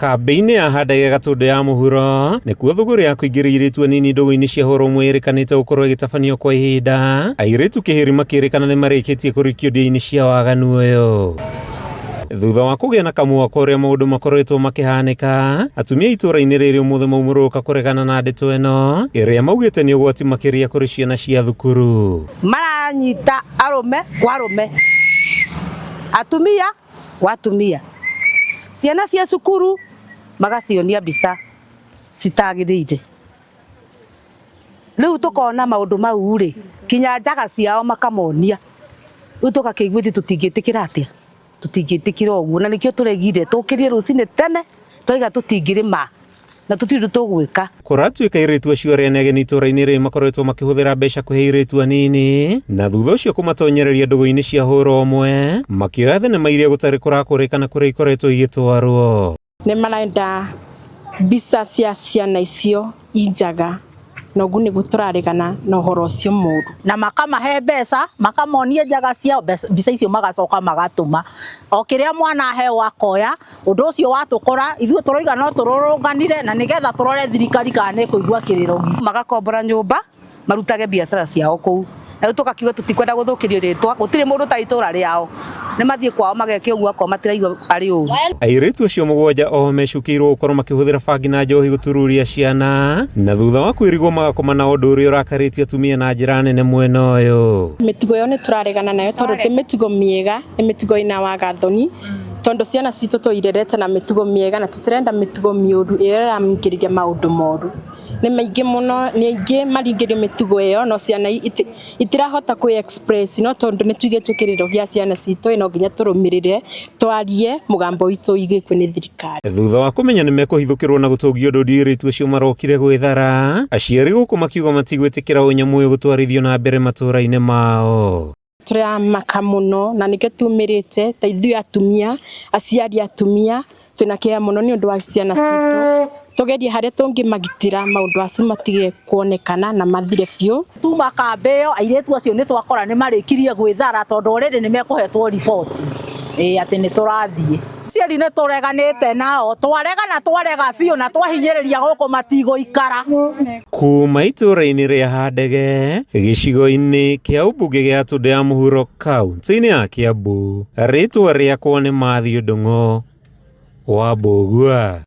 Kambĩ-inĩ ya Handege Gatũndũ ya mũhuro nĩkuo thũgũrĩ ya kũingĩria airĩtu anini ndũgũ-inĩ cia hũra ũmwe ĩrĩkanĩte gũkorwo ĩgĩtabanio kwa ihinda. Airĩtu kĩhĩri makĩrĩkana nĩ marĩkĩtie kũrikio ndia-inĩ cia waganu ũyũ. Thutha wa kũgĩa na kamwako ũrĩa maũndũ makoretwo makĩhanĩka, atumia itũũra-inĩ rĩrĩ ũmũthĩ maumũrũka kũregana na ndeto ĩno ĩrĩa maugĩte nĩ ũgwati makĩria kũrĩ ciana cia thukuru. Maranyita arũme kwa arũme, atumia kwa atumia, ciana cia cukuru magacionia mbica citagĩrĩire. Rĩu tũkona maũndũ mau rĩ, kinya njaga ciao makamonia, rĩu tũgakĩigua ithuĩ tũtingĩtĩkĩra atĩa, tũtingĩtĩkĩra ũguo, na nĩkĩo tũregire tũkĩrie rũcinĩ tene twaiga tũtingĩrĩma na tũtirĩ ũndũ tũgwĩka. Kũratuĩka airĩtu acio arĩa nĩ ageni itũũra-inĩ rĩrĩ makoretwo makĩhũthĩra mbeca kũhe airĩtu anini na thutha ũcio kũmatonyereria ndũgũ-inĩ cia hũra ũmwe makĩoya thenema iria gũtarĩ kũrakũrĩkana kũrĩa ikoretwo igĩtwarwo. Nĩ marenda mbica cia ciana icio i njaga na ũguo nĩguo tũraregana na ũhoro ũcio mũru. Na makamahe mbeca, makamonia njaga ciao, mbica icio magacoka magatũma. O kĩrĩa mwana aheo akoya, ũndũ ũcio watũkora, ithuĩ tũroiga no tũrũrũnganire na nĩgetha tũrore thirikari kana nĩ ĩkũigua kĩrĩro gitũ. Magakombora nyũmba marutage biacara ciao kũu. Na rĩu tũgakiuga tũtikwenda gũthũkĩrio rĩtwa, gũtirĩ mũndũ ũtarĩ itũra rĩao, nĩ mathiĩ kwao mageke ũguo akorwo matiraigua arĩ ũru. Airĩtu acio mũgwanja oho mecukĩirwo gũkorwo makĩhũthĩra bangi na njohi gũtururia ciana na thutha wa kwĩrigwo magakoma na ũndũ ũrĩa ũrakarĩtie atumia na njĩra nene mwena ũyũ. Mĩtugo ĩyo nĩ tũraregana nayo tondũ ti mĩtugo mĩega, nĩ mĩtugo ĩna waga thoni, tondũ ciana citũ tũirerete na mĩtugo mĩega na tũtirenda mĩtugo mĩũru ĩrĩa ĩramingĩrĩria maũndũ moru. Nĩ maingĩ mũno, nĩ aingĩ maringĩrĩrio mĩtugo ĩyo no ciana itirahota kwĩ express no tondũ nĩ tũigĩtwo kĩrĩro gĩa ciana citũ no nginya tũrũmĩrĩre twarie mũgambo witũ ũiguĩke nĩ thirikari. Thutha wa kũmenya nĩ mekũhithũkĩrwo na gũtũngio ndũndũ airĩtu acio marokire gwĩthara, aciari gũkũ makiuga matigwĩtĩkĩra ũnyamũ ũyũ gũtwarithio na mbere matũra-inĩ mao. Tũramaka mũno na nĩkĩo tumĩrĩte ta ithuĩ atumia, aciari atumia twĩna kĩeha mũno nĩ ũndũ wa ciana citũ, tũgerie harĩa tũngĩmagitĩra maũndũ acio matige kuonekana na mathire biũ. Tuma kambĩ ĩyo airĩtu acio nĩ twakora nĩ marĩkirie gwĩthara tondũ already nĩ mekũhetwo riboti ĩĩ atĩ nĩ tũrathiĩ. Aciari nĩ tũreganĩte nao, twaregana twarega biũ na twahinyĩrĩria gũkũ matigũikara. Kuma itũũra-inĩ rĩa Handege, gĩcigo-inĩ kĩa ũmbunge gĩa Tũndũ ya Mũhuro kauntĩ-inĩ ya Kiambu, rĩtwa rĩakwa nĩ Matthew Ndung'u wa Mbũgua.